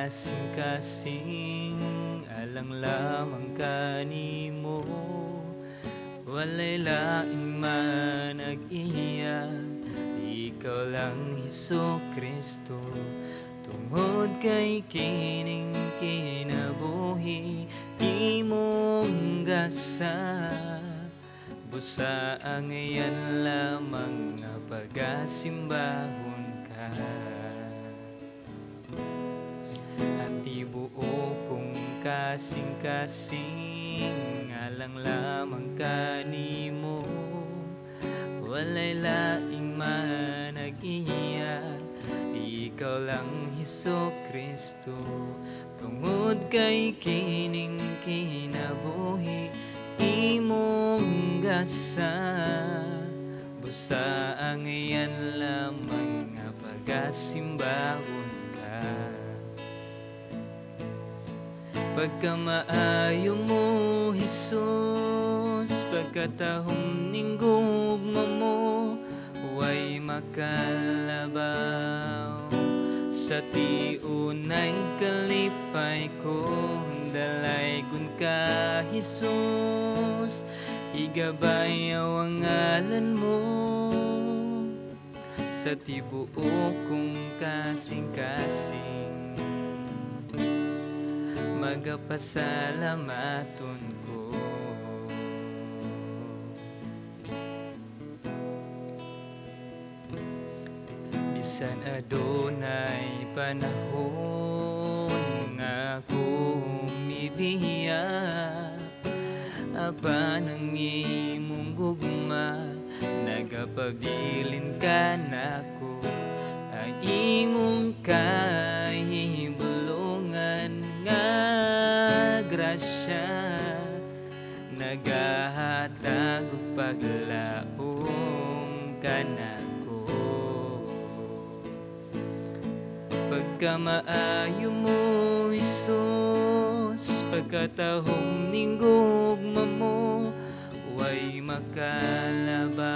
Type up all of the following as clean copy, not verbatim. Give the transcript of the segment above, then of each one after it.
Kasing-kasing alang lamang kanimo. Walay laing manag-iya, ikaw lang, Hesu Kristo. Tungod kay kining kinabuhi imong gasa, busa ang yan lamang nga pagasimbahon ka. At tibuok kong kasing-kasing alang lamang kanimo. Walay laing manag-iya, ikaw lang, Hesu Kristo. Tungod kay kining kinabuhi imong gasa, busa ang iyan lamang nga pagasimbahon ka. Pagkamaayo mo, Hesus, pagkatahom ning gugma mo, way makalabaw. Sa tiunay kalipay ko, dalaygon ka, Hesus. Igabayaw ang ngalan mo sa tibuok kong kasing-kasing. Magapasalamaton ko. Bisan adunay panahon nga ako mibiya, apan ang imong gugma nagapabilin ka nako. Ang imong kahibulungan nga grasya nagahatag og paglaom kanako. Pagkamaayo mo, Hesus, pagkatahom ning gugma mo, way makalabaw.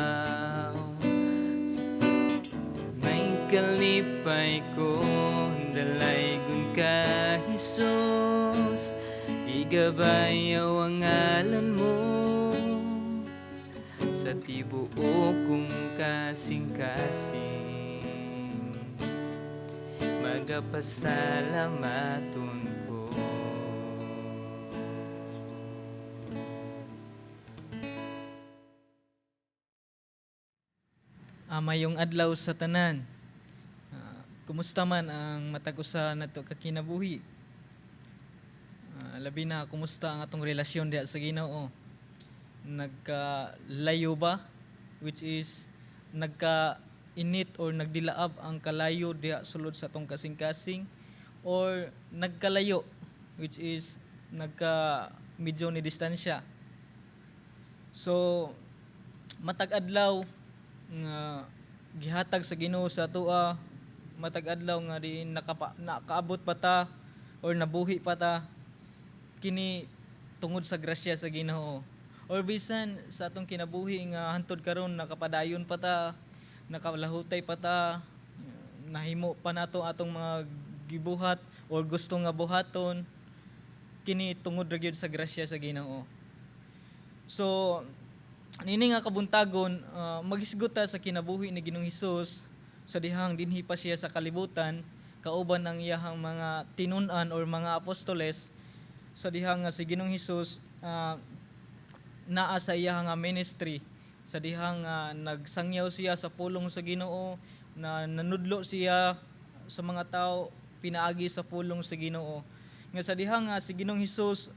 May kalipay ko, dalaygon ka, Hesus. Igabayaw ang ngalan mo sa tibuok kong kasing-kasing. Magapasalamaton ko. Mayong adlaw sa tanan. Kumusta man ang matag usa nato ka kinabuhi? Labi na kumusta ang atong relasyon diha sa Ginoo? Nagkalayo ba? Which is nagka-init or nagdilaab ang kalayo diha sulod sa atong kasing-kasing, or nagkalayo, which is nagka medyo ni distansya. So matag adlaw nga gihatag sa Ginoo sa atoa, matag adlaw nga diin nakaabot pa ta or nabuhi pa ta, kini tungod sa grasya sa Ginoo. Or bisan sa atong kinabuhi nga hantod karon nakapadayon pa ta, nakalahutay pa ta, nahimo pa nato atong mga gibuhat or gusto nga buhaton, kini tungod ra gyud sa grasya sa Ginoo. So nini nga kabuntagon, maghisgot ta sa kinabuhi ni Ginoong Hesus sa dihang dinhi pa siya sa kalibutan kauban ang iyahang mga tinun-an or mga apostoles, sa dihang nga si Ginoong Hesus naa sa iyahang nga ministry, sa dihang nga nagsangyaw siya sa pulong sa Ginoo, na nanudlo siya sa mga tao pinaagi sa pulong sa Ginoo. Nga sa dihang nga si Ginoong Hesus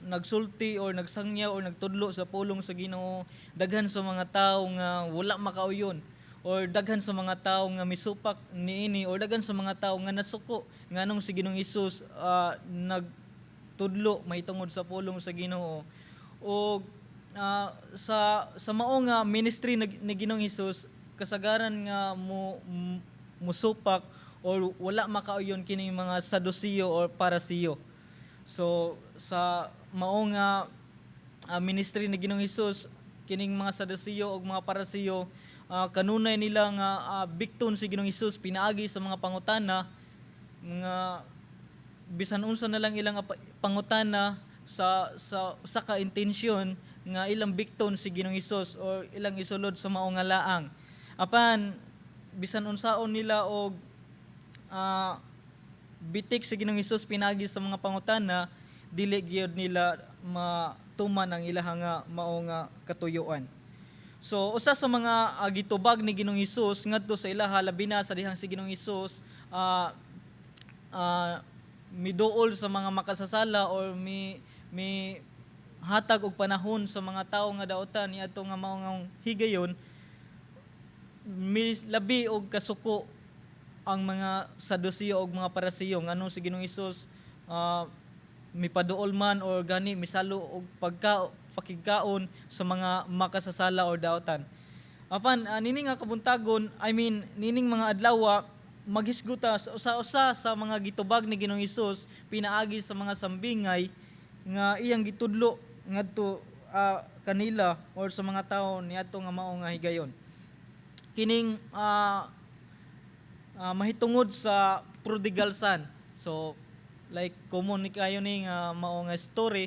nagsulti or nagsangyaw or nagtudlo sa pulong sa Ginoo, daghan sa mga tao nga wala makauyon, or daghan sa mga tao nga misupak niini, or daghan sa mga tao nga nasuko nganong si Ginoong Hesus nagtudlo mahitungod sa pulong sa Ginoo. O sa mao nga ministry ni Ginoong Hesus, kasagaran nga musupak or wala makauyon kining mga Saduceo or Paraseo. So sa mao nga ministry ni Ginoong Hesus, kining mga Saduceo ug mga Paraseo, kanunay nila nga bikton si Ginoong Hesus pinaagi sa mga pangutana Mga bisan unsa na lang ilang pangutana sa ka intensyon nga ilang bikton si Ginoong Hesus or ilang isulod sa mao nga laang. Apan bisan unsaon nila og bitik si Ginoong Hesus pinaagi sa mga pangutana, dili gyud nila matuman ang ilahang nga mao nga katuyuan. So usa sa mga gitubag ni Ginoong Hesus ngadto sa ilaha, labi na sa dihang si Ginoong Hesus miduol sa mga makasasala or mi hatag og panahon sa mga tawo nga daotan niadto nga mao nga higayon, mi labi og kasuko ang mga Saduceo og mga Paraseo ngano si Ginoong Hesus mipaduol man or gani misalo og pagka pakigkaon sa mga makasasala or daotan. Apan nining nga kabuntagon, I mean, nining mga adlawa, maghisguta sa usa-usa sa mga gitubag ni Ginoong Hesus pinaagi sa mga sambingay nga iyang gitudlo ngadto kanila or sa mga tawo niadto nga mao nga higayon. Kining mahitungod sa prodigal son. So like common ni kayo ni nga mao nga story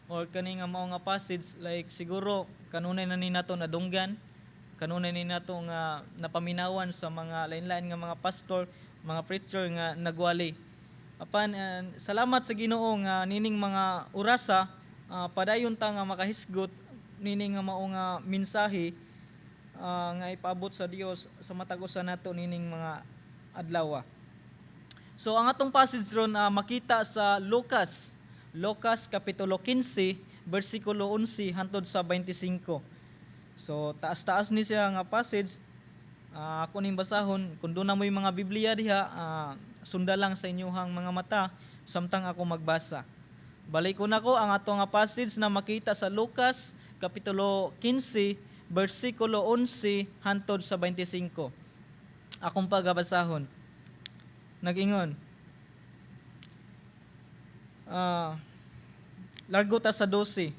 or kani nga mao nga passage, like siguro kanunay na ni nato nadunggan, kanunay ni nato nga napaminawan sa mga lain-lain nga mga pastor, mga preacher nga nagwali. Apan salamat sa Ginoo nga nining mga orasa padayon ta nga makahisgot nining nga mao nga mensahe nga ipaabot sa Dios sa matag usa nato nining mga adlaw. So ang atong passage ron makita sa Lucas, Lucas kapitulo 15 bersikulo 11 hantod sa 25. So taas-taas ni siya nga passage. Ako ning basahon. Kung duna mo'y mga Biblia diha, sunda lang sa inyuhang mga mata samtang ako magbasa. Balik ko nako ang ato nga passage na makita sa Lucas kapitulo 15 bersikulo 11 hantod sa 25. Akong pagabasahon. Nag-ingon. Largo ta sa 12.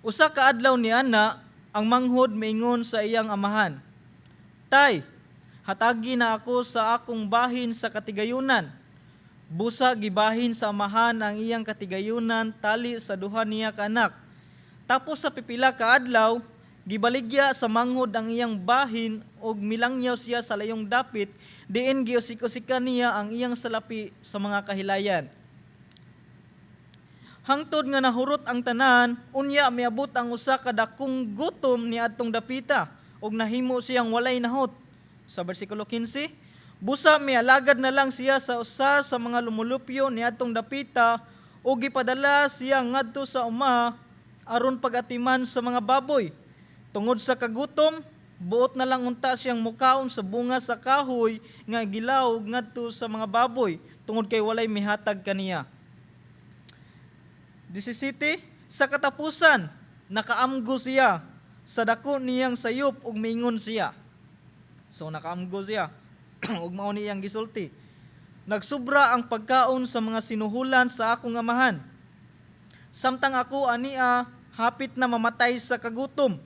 Usa ka adlaw ni ana, ang manghod miingon sa iyang amahan, "Tay, hatagi na ako sa akong bahin sa katigayunan." Busa gibahin sa amahan ang iyang katigayunan tali sa duha niya ka anak. Tapos sa pipila ka adlaw, gibaligya sa manghod ang iyang bahin ug milangyaw siya sa layong dapit, diin giusik-usikan niya ang iyang salapi sa mga kahilayan. Hangtod nga nahurot ang tanan, unya miabot ang usa ka dakong gutom niadtong dapita ug nahimo siyang walay nahot. Sa bersikulo 15, busa mialagad na lang siya sa usa sa mga lumulupyo niadtong dapita ug gipadala siya ngadto sa uma aron pagatiman sa mga baboy. Tungod sa kagutom, buot na lang unta siyang mukaon sa bunga sa kahoy nga gilawog ngadto sa mga baboy tungod kay walay mihatag kaniya. 17, sa katapusan, nakaamgo siya sa dako niyang sayop ug miingon siya. So nakaamgo siya ug mao niyang gisulti. "Nagsubra ang pagkaon sa mga sinuhulan sa akong amahan. Samtang ako ania hapit na mamatay sa kagutom.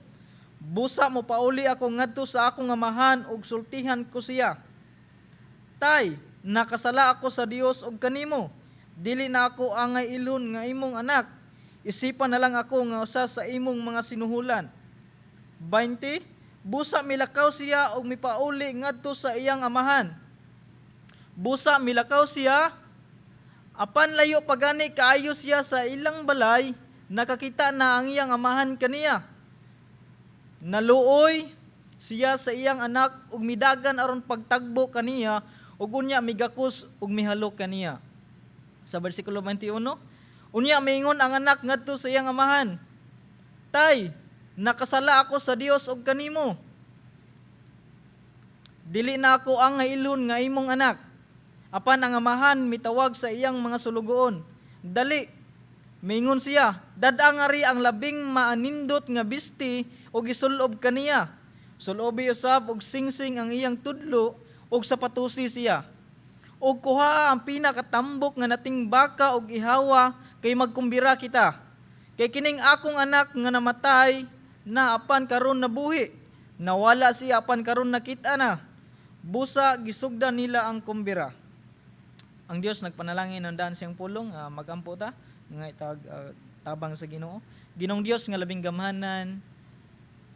Busa mo pauli ako ngadto sa akong amahan ug sultihan ko siya. Tay, nakasala ako sa Dios ug kanimo. Dili na ako angay ilhon nga imong anak. Isipan na lang ako nga usa sa imong mga sinuhulan." 20, busa milakaw siya ug mipauli ngadto sa iyang amahan. Busa milakaw siya, apan layo pa gani kaayo siya sa ilang balay, nakakita na ang iyang amahan kaniya. Naluoy siya sa iyang anak ug midagan aron pagtagbo kaniya ug unya migakos ug mihalok kaniya. Sa bersikulo 21, unya miingon ang anak ngadto sa iyang amahan, "Tay, nakasala ako sa Dios ug kanimo. Dili na ako ang ilhon nga imong anak." Apan ang amahan mitawag sa iyang mga sulugoon. "Dali," miingon siya, "dad-a ngari ang labing maanindot nga bisti ug isulob kaniya. Sulobi usab og singsing ang iyang tudlo ug sapatusi siya. Ug kuha ang pinakatambok nga nating baka ug ihawa kay magkumbira kita. Kay kining akong anak nga namatay na apan karon nabuhi. Nawala siya apan karon nakita na." Busa gisugdan nila ang kumbira. Ang Dios nagpanalangin ng daan siyang pulong, magampo ta nga itag tabang sa Ginoo. Ginoong Dios nga labing gamhanan,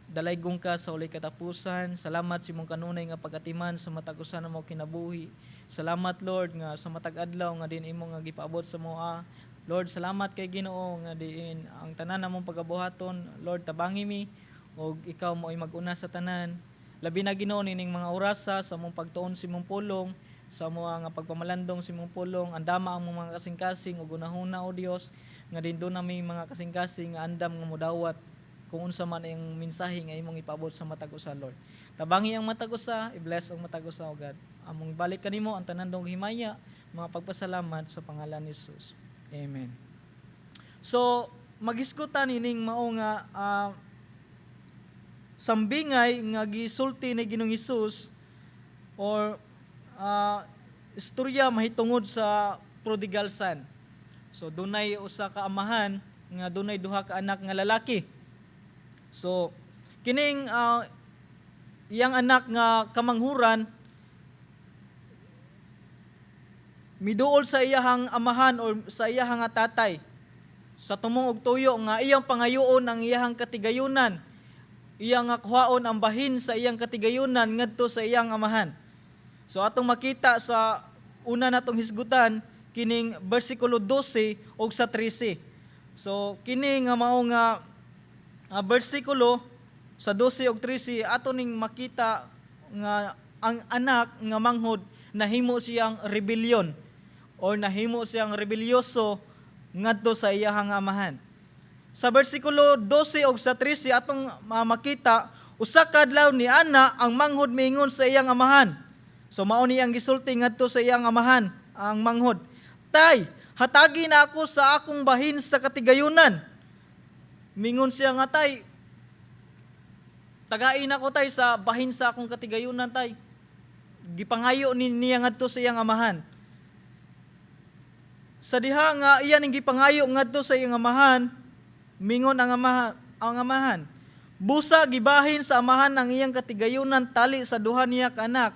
dalaygong ka sa walay katapusan. Salamat sa imong kanunay nga pagatiman sa matag usa namo kinabuhi. Salamat, Lord, nga sa matag adlaw nga din imo nga gipaabot sa moa. Lord, salamat kay Ginoo nga diin ang tanan namong pagabuhaton, Lord, tabangi mi og ikaw mo ay mag-una sa tanan. Labi na, Ginoo, nining mga orasa sa among pagtuon sa imong pulong, sa mga nga pagpamalandong sa imong pulong, andama ang mga kasing-kasing ug hunahuna, o Dios, nga din doon nami mga kasing-kasing nga andam nga mudawat kung unsa man ang mensahe nga imong ipaabot sa matag usa, Lord. Tabangi ang matag usa, i-bless ang matag usa, o God. Among balik kanimo ang tanan dong himaya, mga pagpasalamat sa pangalan ni Jesus. Amen. So, magisgutan ining mao nga sambingay nga gisulti ni Ginoong Hesus or istorya mahitungod sa prodigal son. So dunay usa ka amahan nga dunay duha ka anak nga lalaki. So kining iyang anak nga kamanghuran miduol sa iyahang amahan or sa iyahang nga tatay sa tumong og tuyo nga iyang pangayoon ang iyahang katigayunan, iyang nga kuhaon ang bahin sa iyang katigayunan ngadto sa iyang amahan. So atong makita sa una natong hisgutan kining bersikulo 12 ug sa 13. So kini nga mao nga bersikulo sa 12 ug 13, ato ning makita nga ang anak nga manghod nahimo siyang rebellion or nahimo siyang rebelyoso ngadto sa iyahang amahan. Sa bersikulo 12 ug sa 13, atong makita, usa ka adlaw ni ana ang manghod miingon sa iyang amahan. So mao ni ang gisulti ngadto sa iyang amahan ang manghod. "Tay, hatagi na ako sa akong bahin sa katigayunan." Mingon siya nga, "Tay, tagain ako, tay, sa bahin sa akong katigayunan, tay." Gipangayo ni niya ngadto sa iyang amahan. Sa diha nga iya ning gipangayo ngadto sa iyang amahan, mingon ang amahan. Busa gibahin sa amahan ang iyang katigayunan tali sa duha niya ka anak.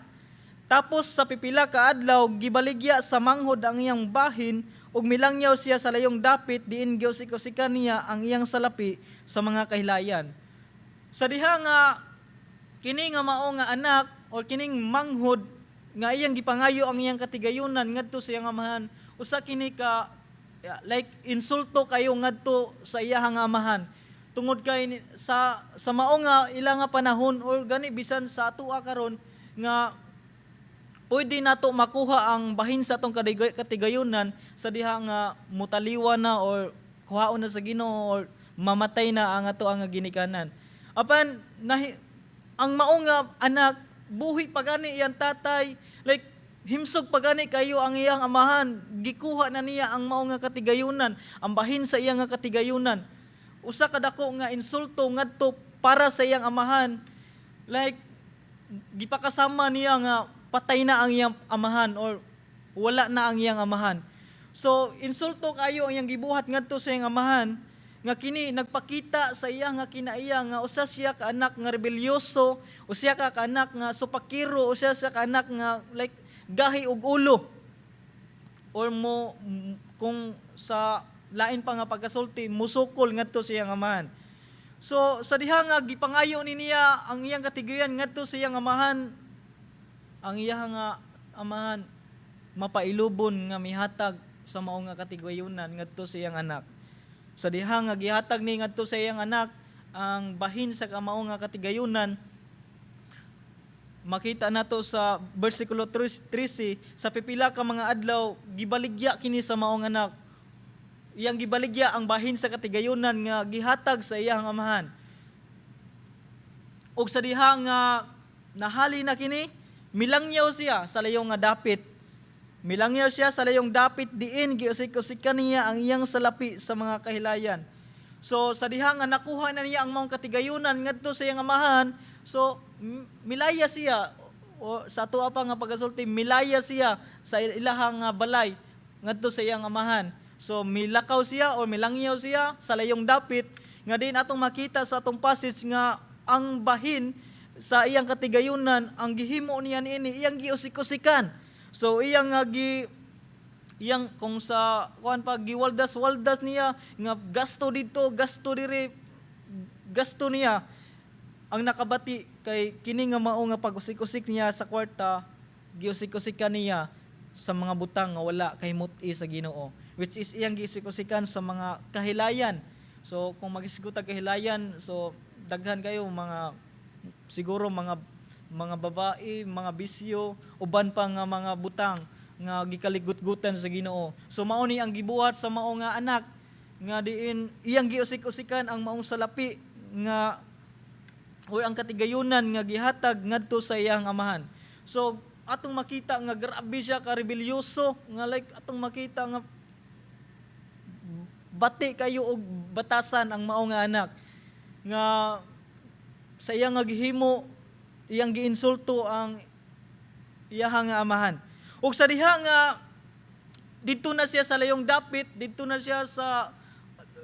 Tapos sa pipila ka adlaw, gibaligya sa manghod ang iyang bahin ug milangyaw siya sa layong dapit diin giusik-usikan niya ang iyang salapi sa mga kahilayan. Sa diha nga kini nga mao nga anak or kining manghod nga iyang gipangayo ang iyang katigayunan ngadto sa iyang amahan, usa kini ka like insulto kayo ngadto sa iyahang amahan tungod kay sa mao nga ila nga panahon or gani bisan sa atoa karon nga pwede nato makuha ang bahin sa atong katigayunan sa diha nga mutaliwa na or kuhaon na sa Ginoo or mamatay na ang ato ang ginikanan. Apan nahi, ang mao nga anak, buhi pa gani iyang tatay, like himsog pa gani kayo ang iyang amahan, gikuha na niya ang mao nga katigayunan, ang bahin sa iyang nga katigayunan. Usa ka dako nga insulto ngadto para sa iyang amahan. Like gipakasama niya nga patay na ang iyang amahan or wala na ang iyang amahan. So insulto kayo ang iyang gibuhat ngadto sa iyang amahan nga kini nagpakita sa iya nga kinaiya nga usa siya ka anak nga rebelyoso, usa ka anak nga supakiro, usa siya ka anak nga like gahi og ulo or mo kung sa lain pa nga pagkasulti, musukol ngadto sa iyang amahan. So sa diha nga gipangayo ni niya ang iyang katiguyan ngadto sa iyang amahan, ang iya nga amahan mapailubon nga mihatag sa mao nga katigayunan ngadto sa iyang anak. Sa diha nga gihatag ni ngadto sa iyang anak ang bahin sa kamao nga katigayunan, makita nato sa bersikulo 13, sa pipila ka mga adlaw gibaligya kini sa maong anak. Iyang gibaligya ang bahin sa katigayunan nga gihatag sa iyang amahan. Ug sa diha nga nahali na kini, milangyaw siya sa layong nga dapit. Milangyaw siya sa layong dapit diin giusik-usikan niya ang iyang salapi sa mga kahilayan. So sa diha nga nakuha na niya ang maong katigayunan ngadto sa iyang amahan, so milaya siya o sa atoa pa nga pagasulti, milaya siya sa ilahang nga balay ngadto sa iyang amahan. So milakaw siya o milangyaw siya sa layong dapit nga din atong makita sa atong passage nga ang bahin sa iyang katigayunan ang gihimo niya niini iyang giusik-usikan. So iyang nga gi Iyang kung sa kuan pa, giwaldas waldas niya nga gasto dito, gasto dire, gasto niya. Ang nakabati kay kini nga mao nga pag-usik-usik niya sa kwarta, giusik-usikan niya sa mga butang nga wala kahimut-i sa Ginoo, which is iyang giusik-usikan sa mga kahilayan. So kung magisgot og kahilayan, so daghan kayo mga siguro mga babae, mga bisyo, uban pa nga mga butang nga gikaligutgutan sa Ginoo. So mao ni ang gibuhat sa mao nga anak nga diin iyang giusik-usikan ang maong salapi nga o ang katigayunan nga gihatag ngadto sa iyang amahan. So atong makita nga grabe siya ka rebelyoso nga like atong makita nga bati kayo og batasan ang mao nga anak nga sa iyang nga gihimo, iyang giinsulto ang iyahang nga amahan. Ug sa diha nga didto na siya sa layong dapit, didto na siya sa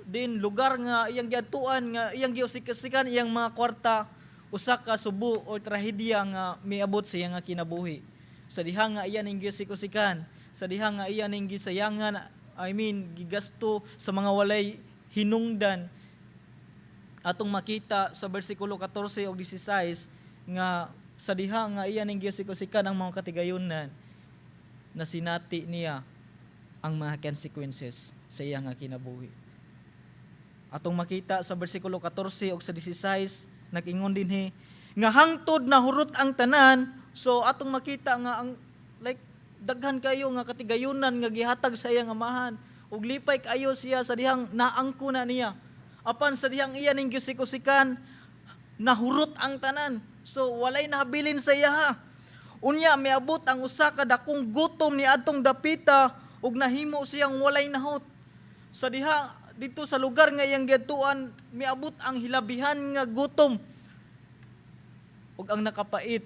din lugar nga iyang giadtuan nga iyang giusik-usikan iyang mga kwarta, usa ka subo o trahedya nga miabot sa iyang nga kinabuhi. Sa diha nga iya ning giusik-usikan, sa diha nga iya ning gisayangan, I mean, gigasto sa mga walay hinungdan, atong makita sa bersikulo 14 ug 16 nga sa diha nga iya ning giusik-usikan ang mga katigayunan, nasinati niya ang mga consequences sa iya nga kinabuhi. Atong makita sa bersikulo 14 ug sa 16, nag-ingon dinhi nga hangtod nahurot ang tanan. So atong makita nga ang like daghan kayo nga katigayunan nga gihatag sa iyang amahan ug lipay kayo siya sa dihang naangko na niya. Apan sa dihang iya ning giusik-usikan, nahurot ang tanan. So walay nahabilin sa iya. Unya miabot ang usa ka dakong gutom ni adtong dapita ug nahimo siyang walay nahot. Sa diha dito sa lugar nga iyang giadtuan, miabot ang hilabihan nga gutom. Ug ang nakapait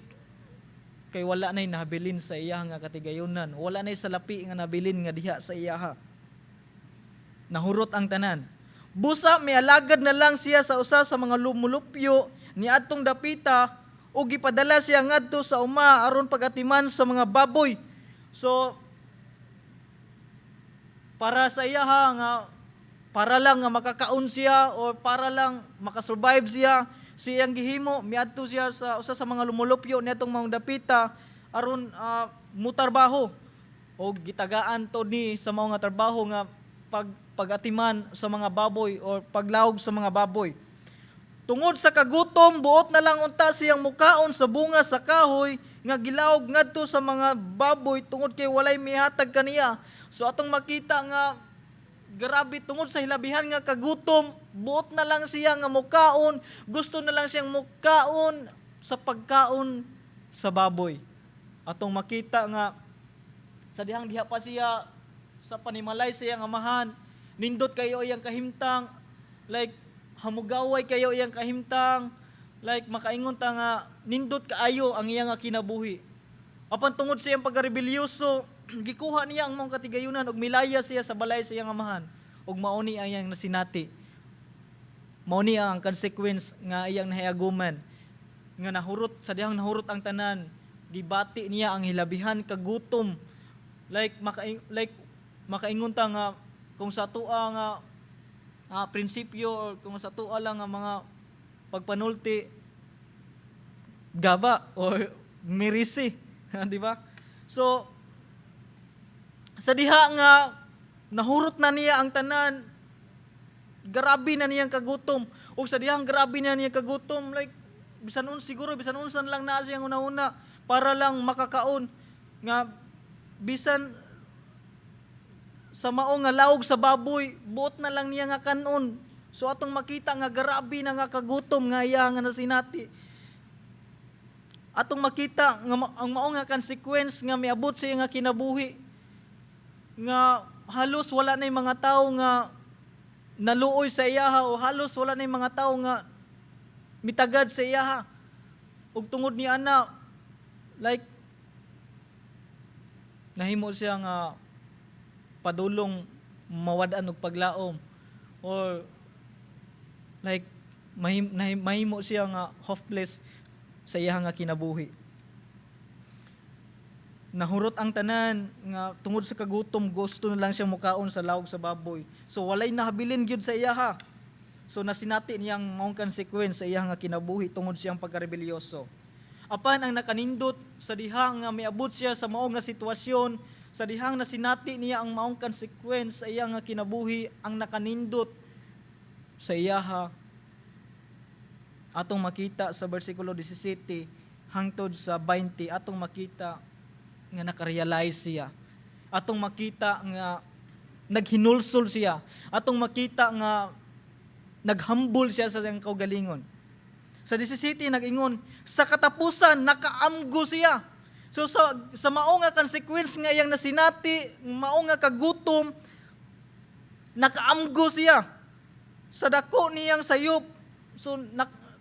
kay wala nay nahabilin sa iya nga katigayunan, wala nay salapi nga nabilin nga diha sa iyaha. Nahurot ang tanan. Busa mialagad na lang siya sa usa sa mga lumulupyo ni adtong dapita ug gipadala siya ngadto sa uma aron pagatiman sa mga baboy. So para sa iyaha nga para lang nga makakaon siya or para lang makasurvive siya, siyang gihimo, miadto siya sa usa sa mga lumulupyo niadtong mga dapita aron mutarbaho o gitagaan to ni sa mga trabaho nga pagatiman sa mga baboy or paglawog sa mga baboy. Tungod sa kagutom, buot na lang unta siyang mukaon sa bunga sa kahoy nga gilawog ngadto sa mga baboy tungod kay walay mihatag kaniya. So atong makita nga grabe, tungod sa hilabihan nga kagutom, buot na lang siya nga mukaon, gusto na lang siyang mukaon sa pagkaon sa baboy. Atong makita nga sa dihang diha pa siya sa panimalay sa iyang amahan, nindot kayo iyang kahimtang, like hamugaway kayo iyang kahimtang, like makaingon ta nga nindot kaayo ang iyang nga kinabuhi. Apan tungod sa iyang pagkarebelyoso, gikuha niya ang mga katigayunan ug milaya siya sa balay sa iyang amahan ug mao ni ang iyang nasinati. Mao ni ang consequence nga iyang nahiaguman nga nahurot. Sa dihang nahurot ang tanan, gibati niya ang hilabihan kagutom. Like makaingon ta nga kung sa tua nga prinsipyo or kung sa tua lang nga mga pagpanulti, gaba or mirisi, di ba? So sa diha nga nahurot na niya ang tanan, grabe na niyang kagutom. Ug sa dihang grabe na niya kagutom, like bisan siguro bisan unsan lang naa siyang una-una para lang makakaon nga bisan sa mao nga lawog sa baboy, buot na lang niya nga kanon. So atong makita nga grabe na nga kagutom nga iya nga nasinati. Atong makita nga ang mao nga consequence nga miabot sa iya nga kinabuhi nga halos wala na mga tao nga naluoy sa iyaha o halos wala na mga tao nga mitagad sa iyaha. Ug tungod ni ana, like nahimo siya nga padulong mawad-an og paglaom or like mahimo siya nga hopeless sa iya nga kinabuhi. Nahurot ang tanan nga tungod sa kagutom, gusto na lang siya mukaon sa lawog sa baboy. So walay nahabilin gyud sa iyaha. So nasinati niyang maong consequence sa iyang nga kinabuhi tungod siyang pagkarebelyoso. Apan ang nakanindot sa diha nga miabot siya sa mao nga sitwasyon, sa dihang nasinati niya ang maong consequence sa iyang nga kinabuhi, ang nakanindot sa iyaha, atong makita sa bersikulo 17 hangtod sa 20, atong makita nga nakarealize siya. Atong makita nga naghinulsol siya. Atong makita nga naghambol siya sa iyang kaugalingon. Sa 17 nag-ingon, sa katapusan nakaamgo siya. So sa mao nga consequence nga iyang nasinati, mao nga kagutom, nakaamgo siya sa dako niyang sayop. So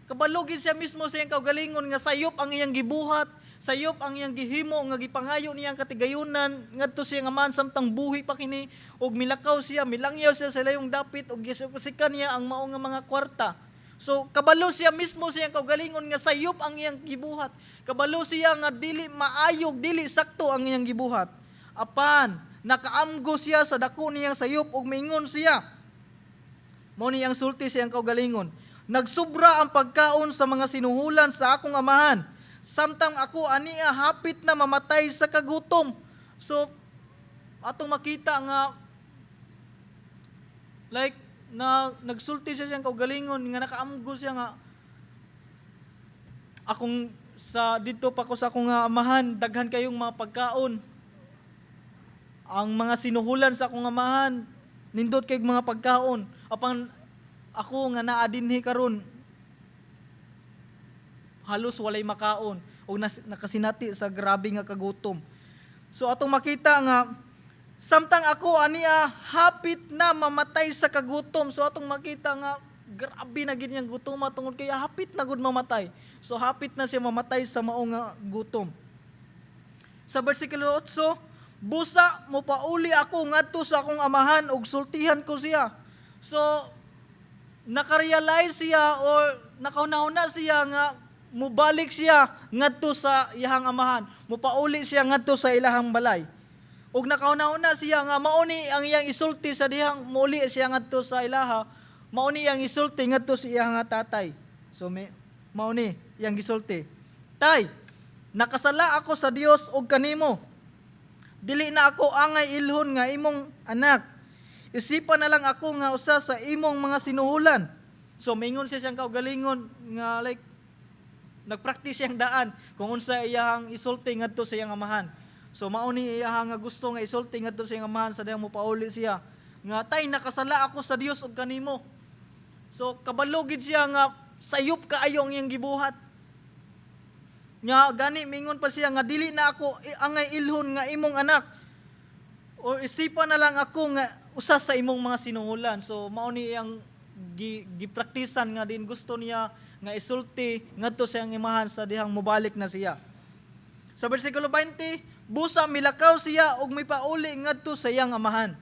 kabalo gid siya mismo sa iyang kaugalingon nga sayop ang iyang gibuhat, sayop ang iyang gihimo nga gipangayo niyang katigayunan ngadto siya nga man samtang buhi pa kini, ug milakaw siya, milangyaw siya sa layong dapit ug gisikan niya ang mao nga mga kwarta. So kabalo siya mismo sa iyang kaugalingon nga sayop ang iyang gibuhat. Kabalo siya nga dili maayog, dili sakto ang iyang gibuhat. Apan nakaamgo siya sa dako niyang sayop ug miingon siya. Mao ni ang sulti sa iyang kaugalingon. "Nagsubra ang pagkaon sa mga sinuhulan sa akong amahan, samtang ako ania hapit na mamatay sa kagutom." So atong makita nga like na nagsulti siya siyang kaugalingon nga nakaamgo siya nga akong sa dito pa ko sa akong nga amahan, daghan kayong mga pagkaon. Ang mga sinuhulan sa akong amahan, nindot kay mga pagkaon. Apan ako nga naa dinhi karon, halos walay makaon o nakasinati sa grabe nga kagutom. So atong makita nga samtang ako ania hapit na mamatay sa kagutom. So atong makita nga grabe na gid niyang gutom tungod kay hapit na gud mamatay. So hapit na siya mamatay sa mao nga gutom. Sa versikulo 8, "Busa mopauli ako ngadto sa akong amahan ug sultihan ko siya." So nakarealize siya or nakauna-una siya nga mubalik siya ngadto sa iyahang amahan, mupauli siya ngadto sa ilahang balay. Ug nakauna-una siya nga mao ni ang iyang isulti sa dihang muli siya ngadto sa ilaha, mao ni iyang isulti ngadto sa iyang nga tatay. So mao ni iyang gisulti. "Tay, nakasala ako sa Dios ug kanimo. Dili na ako angay ilhon nga imong anak. Isipa na lang ako nga usa sa imong mga sinuhulan." So mingon siya siyang kaugalingon nga like nagpractice siyang daan kung unsa iyahang isulti ngadto sa iyang amahan. So mao ni iyahang nga gusto nga isulti ngadto sa iyang amahan sa dihang mopauli siya. Nga, "Tay, nakasala ako sa Dios ug kanimo." So kabalo gid siya nga sayop kaayo ang iyang gibuhat. Nga gani mingon pa siya nga dili na ako angay ilhon nga imong anak. O isipa na lang ako nga usa sa imong mga sinuhulan. So mao ni iyang gipraktisan nga din gusto niya nga isulti ngadto sa iyang imahan sa dihang mobalik na siya. Sa versikulo 20, busa milakaw siya ug mipauli ngadto sa iyang amahan.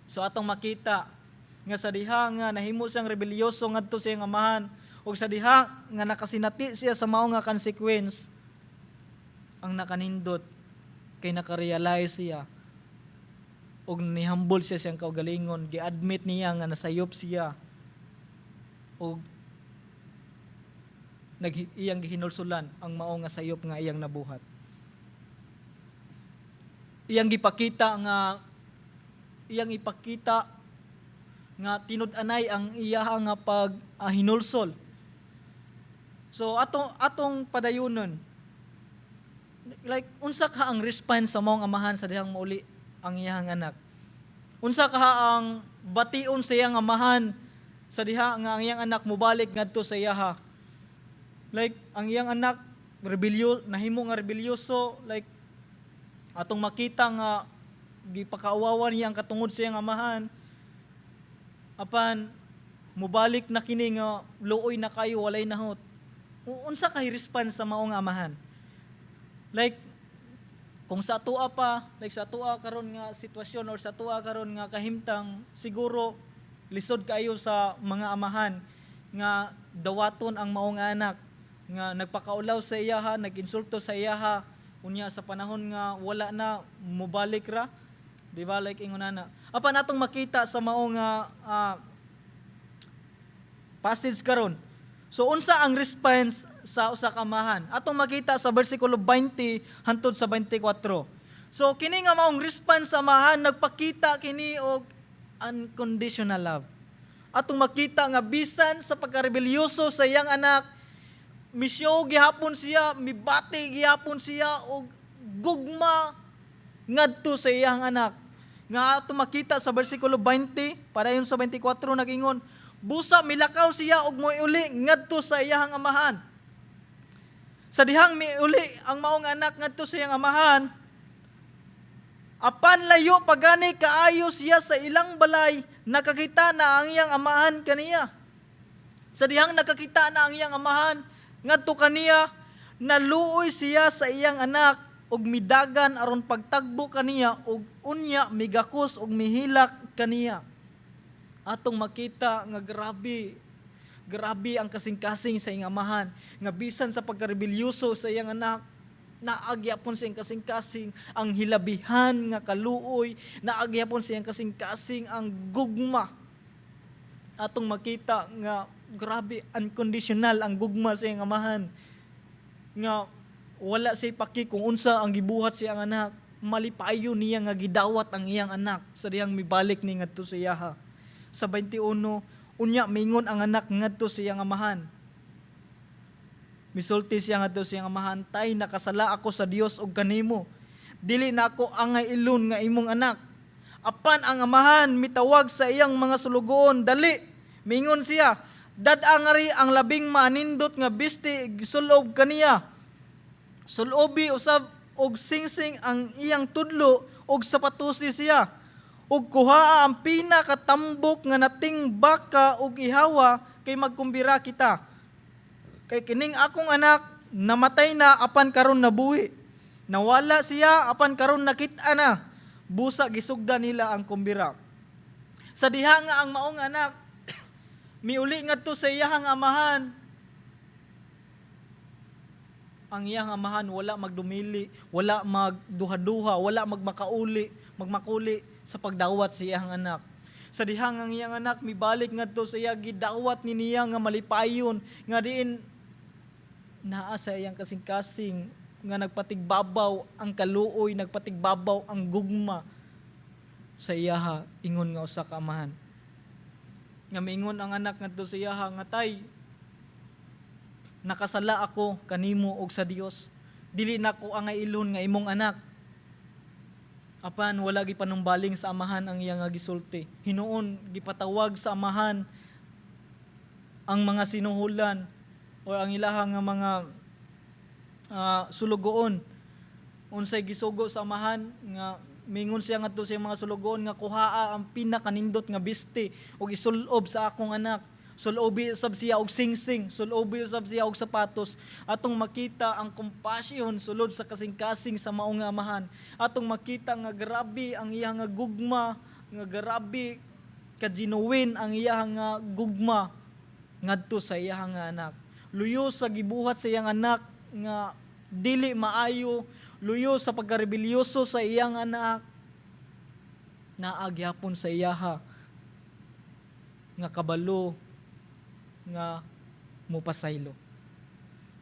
So atong makita nga sa diha nga nahimo siyang rebelyoso ngadto sa iyang amahan ug sa diha nga nakasinati siya sa mao nga consequence, ang nakanindot kay nakarealize siya ug nihambol siya siyang kaugalingon, gi-admit niya nga nasayop siya ug iyang gihinulsulan ang mao nga sayop nga iyang nabuhat. Iyang gipakita nga iyang ipakita nga tinud-anay ang iyaha nga pag hinulsol. So atong padayunon. Like, unsa ka ang response sa maong amahan sa dihang mauli ang iyahang anak? Unsa ka ang bation sa iyang amahan sa diha nga ang iyang anak mobalik ngadto sa iyaha? Like, ang iyang anak rebelyo, nahimo nga rebelyoso, like atong makita nga gipakaawawan niya ang katungod sa iyang amahan. Apan mobalik na kini nga luoy na kayo, walay nahot. Unsa kay response sa maong amahan? Like kung sa atoa pa, like sa atoa karon nga sitwasyon or sa atoa karon nga kahimtang, siguro lisod kaayo sa mga amahan nga dawaton ang maong anak nga nagpakaulaw sa iyaha, nag-insulto sa iyaha. Unya sa panahon nga wala na, mobalik ra, di ba? Like ingon ana. Apan atong makita sa mao nga passage karon. So unsa ang response sa usa ka amahan? Atong makita sa bersikulo 20 hantod sa 24. So kini nga maong response sa amahan, nagpakita kini og unconditional love. Atong makita nga bisan sa pagkarebelyoso sa iyang anak, misyo gihapon siya, mibati gihapon siya og gugma ngadto sa iyang anak. Nga ato makita sa bersikulo 20 padayon sa 24, nagingon, "Busa milakaw siya og mouli ngadto sa iyang amahan. Sa dihang miuli ang maong anak ngadto sa iyang amahan, apan layo pagani kaayo siya sa ilang balay, nakakita na ang iyang amahan kaniya. Sa dihang nakakita na ang iyang amahan ngadto kaniya, naluoy siya sa iyang anak ug midagan aron pagtagbo kaniya ug unya migakos ug mihilak kaniya." Atong makita nga grabe grabe ang kasing-kasing sa iyang amahan, nga bisan sa pagkarebelyoso sa iyang anak, naa gyapon sa iyang kasing-kasing ang hilabihan nga kaluoy, naa gyapon sa iyang kasing-kasing ang gugma. Atong makita nga grabe, unconditional ang gugma sa iyang amahan, nga wala siya paki kung unsa ang gibuhat sa iyang anak. Malipayon niya nga gidawat ang iyang anak sa dihang mibalik ni ngadto sa iyaha. Sa 21, "Unya mingon ang anak ngadto sa iyang amahan." Misulti siya ngadto sa iyang amahan, "Tay, nakasala ako sa Dios ug kanimo. Dili na ako angay ilon nga imong anak." Apan ang amahan mitawag sa iyang mga sulugoon, "Dali," mingon siya, "dad-a ngari ang labing maanindot nga biste, gisulob kaniya. Sulobi usab og singsing ang iyang tudlo og sapatusi siya. Ug kuhaa ang pinakatambok nga nating baka ug ihawa kay magkumbira kita. Kay kining akong anak namatay na apan karon nabuhi. Nawala siya apan karon nakit-a na." Busa gisugda nila ang kumbira. Sa diha nga ang maong anak miuli ngadto sa iyahang amahan, ang iyang amahan wala magdumili, wala magduha-duha, wala magmakauli, magmakuli sa pagdawat sa iyang anak. Sa dihang ang iyang anak mibalik ngadto sa iya, gidawat ni niya nga malipayon, nga diin naa sa iyang kasing-kasing nga nagpatigbabaw ang kaluoy, nagpatigbabaw ang gugma sa iyaha ingon nga usa ka amahan. Nga miingon ang anak ngadto sa iyaha nga, "Tay, nakasala ako kanimo og sa Dios. Dili nako angay ilon nga imong anak." Apan wala gipanumbaling sa amahan ang iyang nga gisulti. Hinuon gipatawag sa amahan ang mga sinuhulan o ang ilahang nga mga sulugoon. Unsay gisugo sa amahan? Nga mingon siya ngadto sa iyang mga sulugoon nga kuhaa ang pinakanindot nga biste ug isulob sa akong anak. Sulobi usab siya og singsing, sulobi usab siya og sapatos. Atong makita ang compassion sulod sa kasing-kasing sa maong nga amahan. Atong makita nga grabe ang iyang nga gugma, nga grabe ka genuine ang iyang nga gugma ngadto sa iyang nga anak. Luyo sa gibuhat sa iyang anak nga dili maayo, luyo sa pagkarebelyoso sa iyang anak, naa gyapon sa iyaha nga kabalo nga mupasaylo.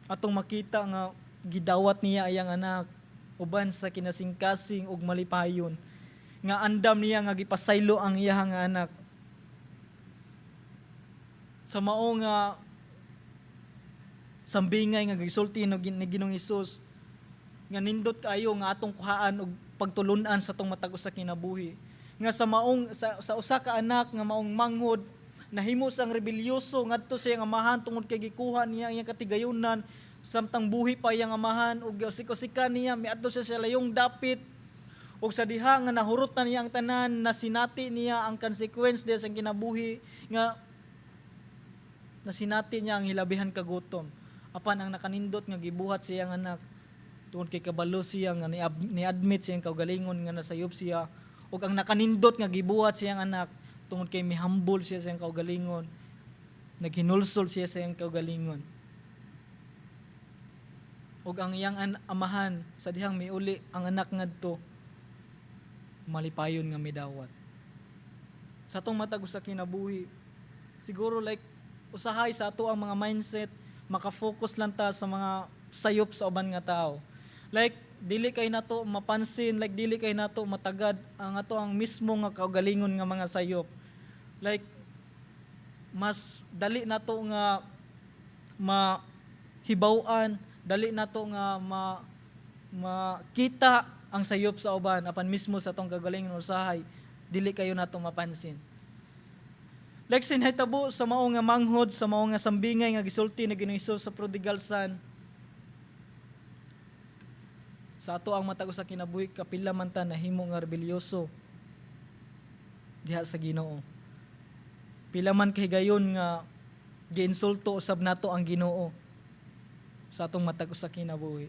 Atong makita nga gidawat niya iyang anak uban sa kinasingkasing ug malipayon nga andam niya nga gipasaylo ang iyang nga anak. Sa mao nga sambingay nga gisulti no ni Ginoong Hesus nga nindot kaayo nga atong kuhaan og pagtulun-an sa atong matag usa kinabuhi, nga sa maong sa usa ka anak nga maong manghod, nahimo sang rebelyoso ngadto sa iyang amahan tungod kay gikuha niya ang iyang katigayunan samtang buhi pa iyang amahan, ug giusik-usikan niya, miadto siya sa layong dapit, ug sa diha nga nahurot na niya ang tanan, nasinati niya ang consequence diha sa kinabuhi, nga nasinati niya ang hilabihan kagutom. Apan ang nakanindot nga gibuhat sa iyang anak, tungod kay kabalo siya nga ni-admit siyang kaugalingon nga nasayop siya, ug ang nakanindot nga gibuhat sa iyang anak, tungod kay mihambol siya sa iyang kaugalingon, naghinulsol siya sa iyang kaugalingon. Ug ang iyang amahan, sa dihang miuli ang anak ngadto, malipayon nga midawat. Sa atong matag usa kinabuhi, siguro like usahay sa ato ang mga mindset, maka-focus lang ta sa mga sayop sa uban nga tao. Like dili kay nato mapansin, like dili kay nato matagad ang ato ang mismo nga kaugalingon nga mga sayop. Like mas dali nato nga mahibaw-an, dali nato nga makita ang sayop sa uban, apan mismo sa atong kagalingon usahay dili kayo nato mapansin. Like sinahitabo sa mao nga manghod, sa mao nga sambingay nga gisulti ni Ginoong Hesus sa prodigal son. Sa ato ang matag usa kinabuhi, kapila man ta nahimo nga rebelyoso diha sa Ginoo? Pila man kahigayon nga giinsulto usab nato ang Ginoo sa atong matag usa kinabuhi?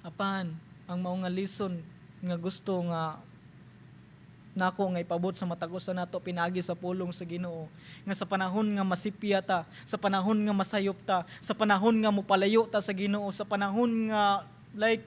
Apan ang mao nga lesson nga gusto nga nako nga ipabot sa matag usa nato pinaagi sa pulong sa Ginoo, nga sa panahon nga masipya ta, sa panahon nga masayop ta, sa panahon nga mopalayo ta sa Ginoo, sa panahon nga like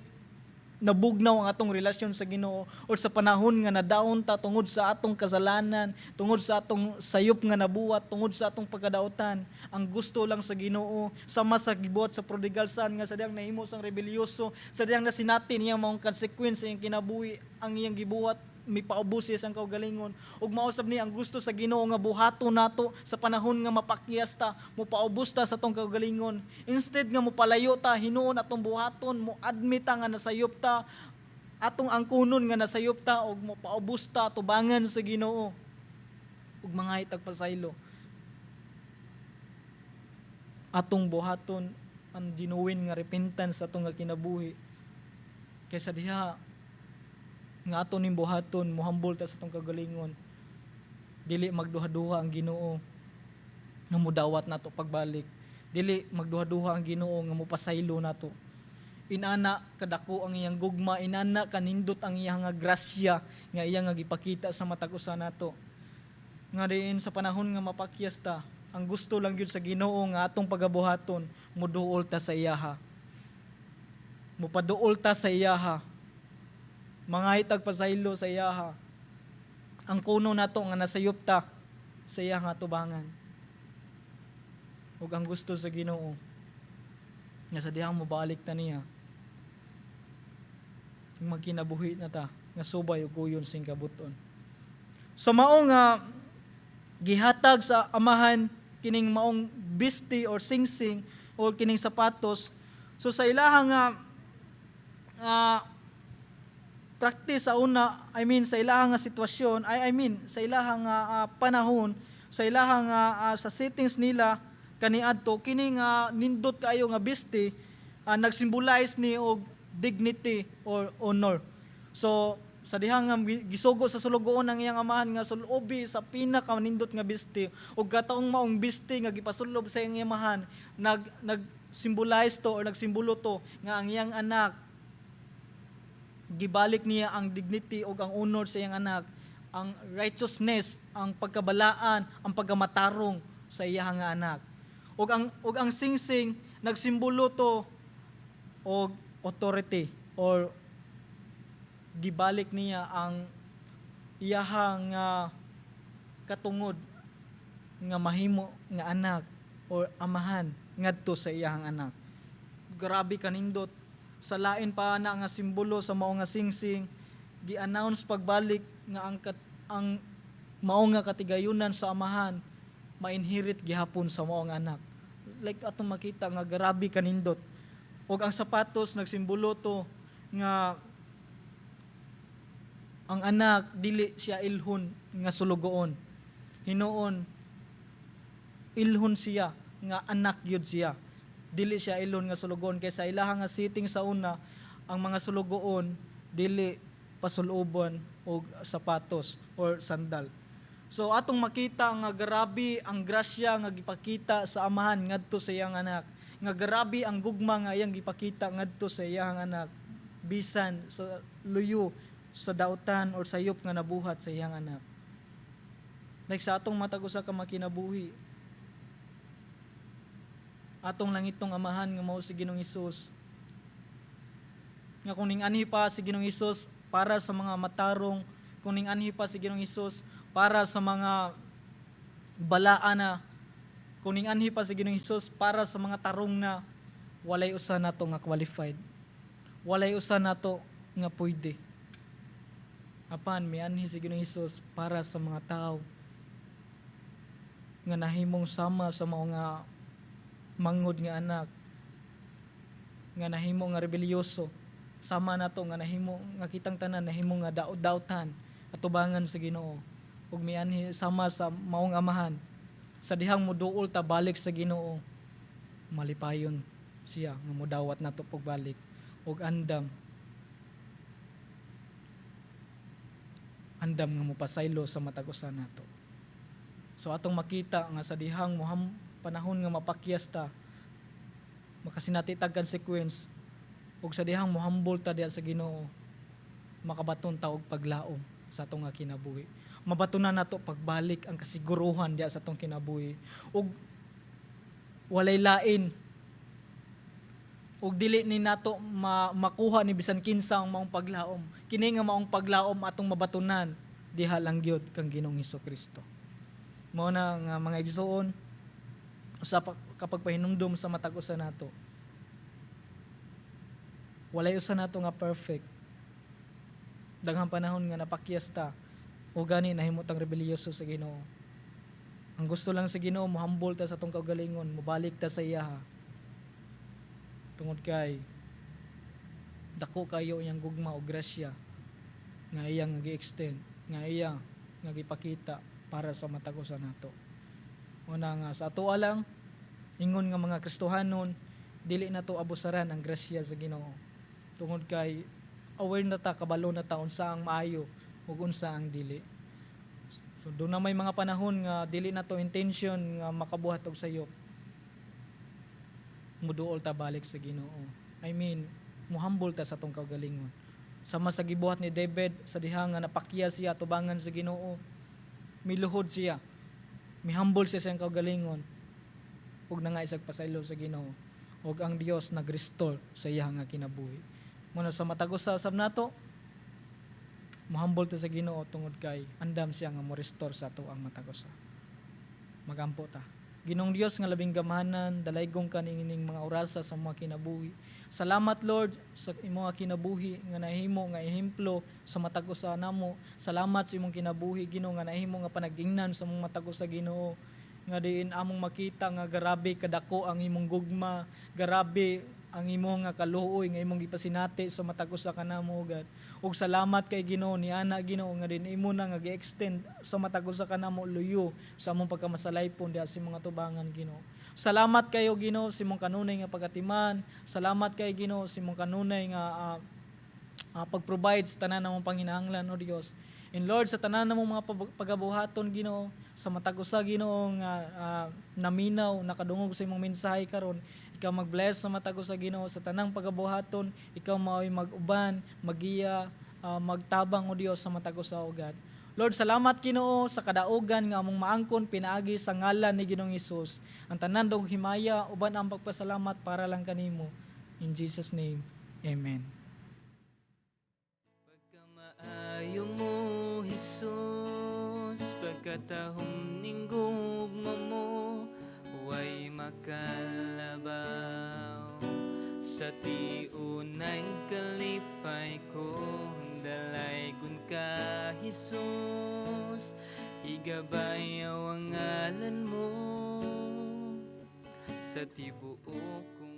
nabugnaw ang atong relasyon sa Ginoo, or sa panahon nga nadaon ta tungod sa atong kasalanan, tungod sa atong sayop nga nabuhat, tungod sa atong pagkadautan, ang gusto lang sa Ginoo, sama sa gibuhat sa prodigal son, nga sa dihang nahimo sang rebelyoso, sa dihang nasinati niya maong consequence sa iyang kinabuhi, ang iyang gibuhat mipaubos siya sang kaugalingon, ug mao sab ni ang gusto sa Ginoo nga buhaton nato sa panahon nga mapakyas ta, mopaubos ta sa atong kaugalingon. Instead nga mopalayo ta, hinuon atong buhaton, mo admit ta nga nasayop ta, atong angkunon nga nasayop ta, ug mopaubos ta tubangan sa Ginoo ug mangaytag pasaylo. Atong buhaton ang genuine nga repentance sa atong nga kinabuhi, kaysa diha nga ato ning buhaton, mohambol ta sa atong kagalingon, dili magduha-duha ang Ginoo nga mudawat nato pagbalik. Dili magduha-duha ang Ginoo nga mopasaylo nato. Inana kadako ang iyang gugma, inana kanindot ang iyang nga grasya nga iyang nga gipakita sa matag usa nato, nga diin sa panahon nga mapakyas ta, ang gusto lang gyud sa Ginoo nga atong pagabuhaton, muduol ta sa iyaha, mupaduol ta sa iyaha, mangaytag pasaylo sa iyaha, ang kuno nato nga nasayop ta sa iyang atubangan. Ug ang gusto sa Ginoo nga sa dihang mobalik ta niya, magkinabuhi na ta nga subay ug kuyon sing kabut-on. So mao nga gihatag sa amahan kining maong bisti or singsing or kining sapatos. So sa ilaha nga practice sa una, I mean sa ilaha nga sitwasyon, I mean sa ilaha nga panahon, sa ilaha nga sa settings nila kaniadto, kini nga nindot kaayo nga bisti, nagsymbolize ni og dignity or honor. So sa diha nga gisugo sa sulugoon ng iyang amahan nga sulobi sa pinaka nindot nga bisti, ug kataong maong bisti nga gipasulob sa iyang amahan, nag nag symbolize to or nagsimbolo to nga ang iyang anak, gibalik niya ang dignity ug ang honor sa iyang anak, ang righteousness, ang pagkabalaan, ang pagkamatarong sa iyang nga anak. Ug ang singsing, nagsimbolo to og authority or gibalik niya ang iyahang nga katungod nga mahimo nga anak or amahan ngadto sa iyahang anak. Grabe kanindot. Sa lain pa na nga simbolo sa mao nga singsing, gi-announce pagbalik nga ang mao nga katigayunan sa amahan ma-inherit gihapon sa mao nga anak. Like atong makita nga grabe kanindot. Ug ang sapatos, nagsimbolo to nga ang anak dili siya ilhon nga sulugoon. Hinuon ilhon siya nga anak gyud siya. Dili siya ilhon nga sulugoon, kay sa ilaha nga setting sa una, ang mga sulugoon dili pasulubon og sapatos or sandal. So atong makita nga grabe ang grasya nga gipakita sa amahan ngadto sa iyang anak. Nga grabe ang gugma nga iyang gipakita ngadto sa iyang anak bisan sa luyo sa dautan or sayop nga nabuhat sa iyang anak. Like sa atong matag usa ka makinabuhi, Atong langitong Amahan nga mao si Ginoong Hesus. Nga kung ning-anhi pa si Ginoong Hesus para sa mga matarong, kung ning-anhi pa si Ginoong Hesus para sa mga balaan na, kung ning-anhi pa si Ginoong Hesus para sa mga tarong na, walay usa nato nga qualified. Walay usa nato nga pwede. Apan mianhi si Ginoong Hesus para sa mga tao nga nahimong sama sa mga manghod nga anak, nga nahimo nga rebelyoso, sama nato nga nahimo nga kitang tanan nahimo nga daot-dautan atubangan sa Ginoo, ug mianhi sama sa maong Amahan. Sa dihang muduol ta balik sa Ginoo, malipayon siya nga mudawat nato pagbalik ug andam andam nga mopasaylo sa matag usa nato. So atong makita nga sa dihang moham panahon nga mapakyas ta, makasinati tag consequence, ug sa dihang mohambol ta diha sa Ginoo, makabaton ta og paglaom sa atong nga kinabuhi. Mabatonan nato pagbalik ang kasiguruhan diha sa atong kinabuhi ug walay lain ug dili ni nato makuha ni bisan kinsa ang maong paglaom. Kini nga maong paglaom atong mabatunan diha lang gyud kang Ginoong Kristo. Mao na nga, mga igsuon, usa pa kapag pahinumdum sa matag usa nato. Walay usa nato nga perfect. Daghang panahon nga napakyas ta o gani nahimo tang rebelyoso sa Ginoo. Ang gusto lang sa Ginoo, mohambol ta sa atong kaugalingon, mobalik ta sa iyaha. Tungod kay dako kayo iyang gugma o grasya nga iyang gi-extend, nga iya nga gipakita para sa matag usa nato. Una nga sa ato lang ingon nga mga Kristohanon, dili nato abusaran ang grasya sa Ginoo. Tungod kay aware na ta, kabalo na ta unsa ang maayo ug unsa ang dili. So doon na may mga panahon nga dili nato intention nga makabuhat og sayop. Muduol ta balik sa Ginoo. I mean, muhambol ta sa atong kaugalingon. Sama sa gibuhat ni David sa diha nga napakya siya tubangan sa Ginoo. Miluhod siya. Mihambol siya sa iyang kaugalingon ug nangay siyag pasaylo sa Ginoo. Ug ang Dios nag-restore sa iya nga kinabuhi. Muna sa matag usa sab nato, muhambol ta sa Ginoo tungod kay andam siya nga mo-restore sa ato ang matag usa. Magampo ta. Ginoong Dios nga labing gamhanan, dalaygong kaniining mga orasa sa mga kinabuhi. Salamat, Lord, sa imong kinabuhi nga nahimo nga ehemplo sa matag usa namo. Salamat sa imong kinabuhi, Ginoo, nga nahimo nga panag-ingnan sa among matag usa, Ginoo, nga diin among makita nga garabe kadako ang imong gugma, garabe ang imong nga kaluoy nga imong gipasinati sa matag usa kanamo, God. Ug salamat kay Ginoo ni ana, Ginoo, nga din imo na nga gi-extend sa matag usa kanamo luyo sa among pagkamasalaypon diha sa imong atubangan, Ginoo. Salamat kayo, Ginoo, sa imong kanunay nga pagatiman. Salamat kay Ginoo sa imong kanunay nga pag-provide sa tanan namong panginahanglan, o Dios. And Lord, sa tanan namong mga pagabuhaton, Ginoo, sa matag usa, Ginoo, nga naminaw, nakadungog sa imong mensahe karon, ikaw mag-bless sa matag usa, Ginoo, sa tanang pagabuhaton, ikaw mao'y mag-uban, magiya, magtabang, o Dios, sa matag usa, o God. Lord, salamat, Ginoo, sa kadaugan nga among maangkon pinaagi sa ngalan ni Ginoong Hesus. Ang tanan dog himaya uban ang pagpasalamat para lang kanimo. In Jesus' name. Amen. Pagkamaayo mo, Jesus, pagkatahom ning gugma mo, way makalabaw. Sa tiunay kalipay ko, dalaygon ka, Jesus, igabayaw ang ngalan mo sa tibuok.